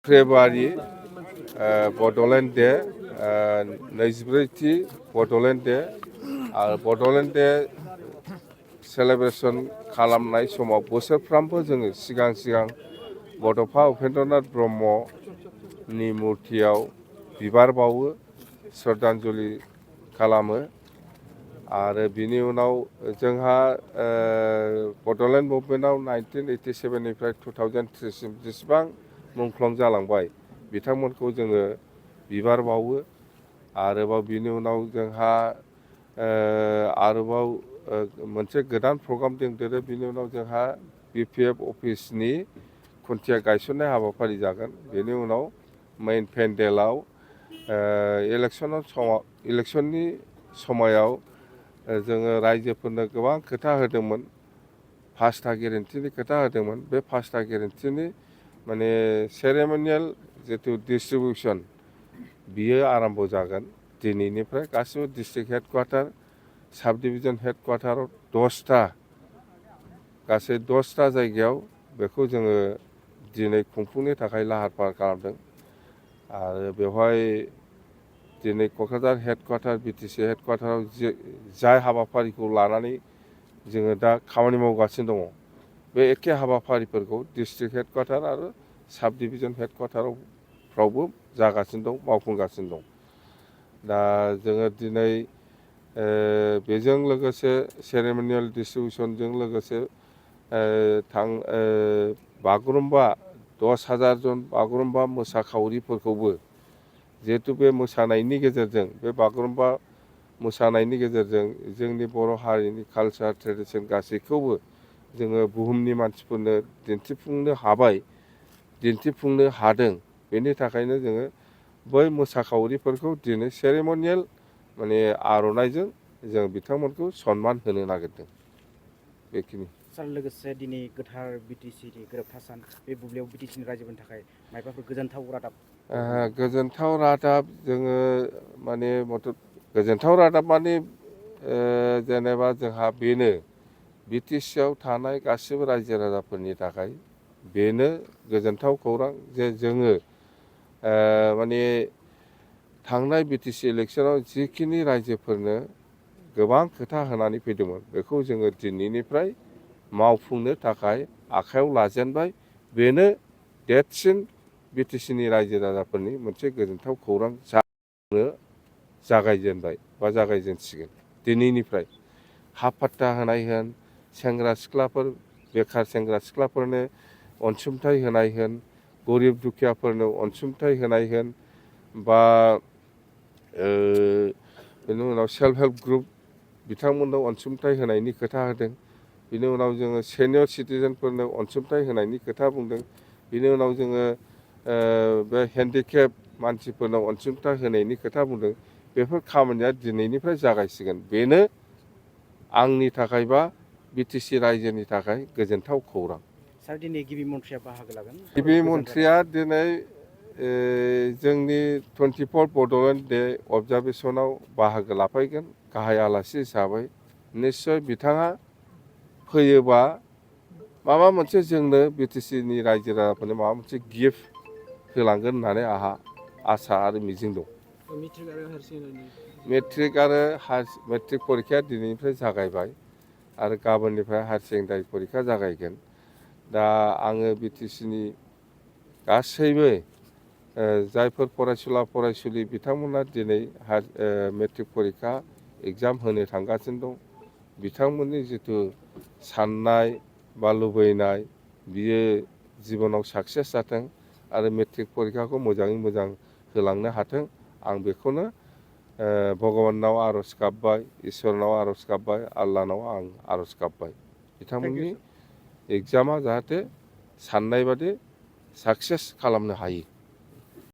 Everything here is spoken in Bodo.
फेब्रुवारि बड'लेण्ड डे 24थि बड'लेण्ड डे आरो बड'लेण्ड डे सेलेब्रेसन खालामनाय समाव बोसोरफ्रामबो जोङो सिगां बड'फा उपेन्द्रनाथ ब्रह्मनि मुर्तियाव बिबार बावो श्रद्धांजलि खालामो आरो बिनि उनाव जोंहा बड'लेण्ड मुभमेन्टआव 1987 निफ्राय 2003 सिम जेसेबां मुंख्लं जालांबाय बिथांमोनखौ जोङो बिबार बावो आरोबाव बिनि उनाव जोंहा आरोबाव मोनसे गोदान प्रग्राम दंदेरो बिनि उनाव जोंहा BPF अफिसनि खुन्थिया गायसननाय हाबाफारि जागोन बेनि उनाव मेइन पेन्डेलाव इलेक्सननि समायाव जोङो रायजोफोरनो गोबां खोथा होदोंमोन 5टा गेरेन्टिनि खोथा होदोंमोन बे 5टा गेरेन्टिनि माने सेरेमनियेल जितु डिस्ट्रिबिउसन बियो आरम्भ जागोन दिनैनिफ्राय गासिबो डिस्ट्रिक्ट हेडक्वार्टार साब डिभिजन हेडक्वार्टाराव 10टा गासै 10टा जायगायाव बेखौ जोङो दिनै खुंफुंनो थाखाय लाहार फाहार खालामदों आरो बेवहाय दिनै क'क्राझार हेडक्वार्टार BTC हेडक्वार्टाराव जाय हाबाफारिखौ लानानै जोङो दा खामानि मावगासिनो दङ बे एखे हाबाफारिफोरखौ डिस्ट्रिक्ट हेडक्वार्टार आरो साब डिभिजन हेडक्वार्टारावफ्रावबो जागासिनो दं मावफुंगासिनो दं दा जोङो दिनै बेजों लोगोसे सेरेमनियेल डिस्ट्रिबिउसनजों लोगोसे बागुरुम्बा 10,000 जन बागुरुम्बा मोसाखावरिफोरखौबो जिहेतु बे मोसानायनि गेजेरजों बे बागुरुम्बा मोसानायनि गेजेरजों जोंनि बर' हारिनि कालचार ट्रेडिसन गासैखौबो जोङो बुहुमनि मानसिफोरनो दिन्थिफुंनो हादों बेनि थाखायनो जोङो बै मोसाखावरिफोरखौ दिनै सेरेमनियेल माने आर'नाइजों जों बिथांमोनखौ सनमान होनो नागिरदों बेखिनि सार लोगोसे दिनै गोथार BTCनि गोरोबथा सान बे बुब्लियाव BTCनि रायजोफोरनि थाखाय मायबाफोर गोजोनथाव रादाब जोङो माने गोजोनथाव रादाब माने जेनेबा जोंहा बेनो BTCआव थानाय गासिबो रायजो राजाफोरनि थाखाय बेनो गोजोनथाव खौरां जे जोङो माने थांनाय BTC इलेक्सनाव जिखिनि रायजोफोरनो गोबां खोथा होनानै फैदोंमोन बेखौ जोङो दिनैनिफ्राय मावफुंनो थाखाय आखायाव लाजेनबाय बेनो देरसिन BTCनि रायजो राजाफोरनि मोनसे गोजोनथाव खौरां जागायजेनबाय बा जागायजेनसिगोन दिनैनिफ्राय हाफात्ता होनाय होन सेंग्रा सिख्लाफोर बेखार सेंग्रा सिख्लाफोरनो अनसुंथाइ होनाय होन गरिब दुखियाफोरनो अनसुंथाइ होनाय होन बा बेनि उनाव सेल्फ हेल्प ग्रुप बिथांमोननो अनसुंथाइ होनायनि खोथा होदों बिनि उनाव जोङो सिनियर सिटिजेनफोरनो अनसुंथाइ होनायनि खोथा बुंदों बिनि उनाव जोङो बे हेन्डिकेप मानसिफोरनो अनसुंथाइ होनायनि खोथा बुंदों बेफोर खामानिया दिनैनिफ्राय जागायसिगोन बेनो आंनि थाखाय बा BTC रायजोनि थाखाय गोजोनथाव खौरां सार दिनै गिबि मन्थ्रिया बाहागो लागोन गिबि मन्थ्रिया दिनै जोंनि 24 बड'लेण्ड डे अबजारभेसनाव बाहागो लाफैगोन गाहाय आलासि हिसाबै निस्सय बिथाङा फैयोबा माबा मोनसे जोंनो BTCनि रायजो राजाफोरनो माबा मोनसे गिफ्ट होलांगोन होननानै आंहा आसा आरो मिजिं दं मेट्रिक परिखाया दिनैनिफ्राय जागायबाय आरो गाबोननिफ्राय हायार सेकेन्डारि परिखा जागायगोन दा आङो BTCनि गासैबो जायफोर फरायसुला फरायसुलि बिथांमोना दिनै मेट्रिक परिखा एग्जाम होनो थांगासिनो दं बिथांमोननि जिथु साननाय बा लुबैनाय बियो जिबनाव साक्सेस जाथों आरो मेट्रिक परिखाखौ मोजाङै मोजां होलांनो हाथों आं बेखौनो भगबाननाव आर'ज गाबबाय इसोरनाव आर'ज गाबबाय आल्लाहनाव आं आर'ज गाबबाय बिथांमोननि एग्जामा जाहाथे साननाय बादि साक्सेस खालामनो हायो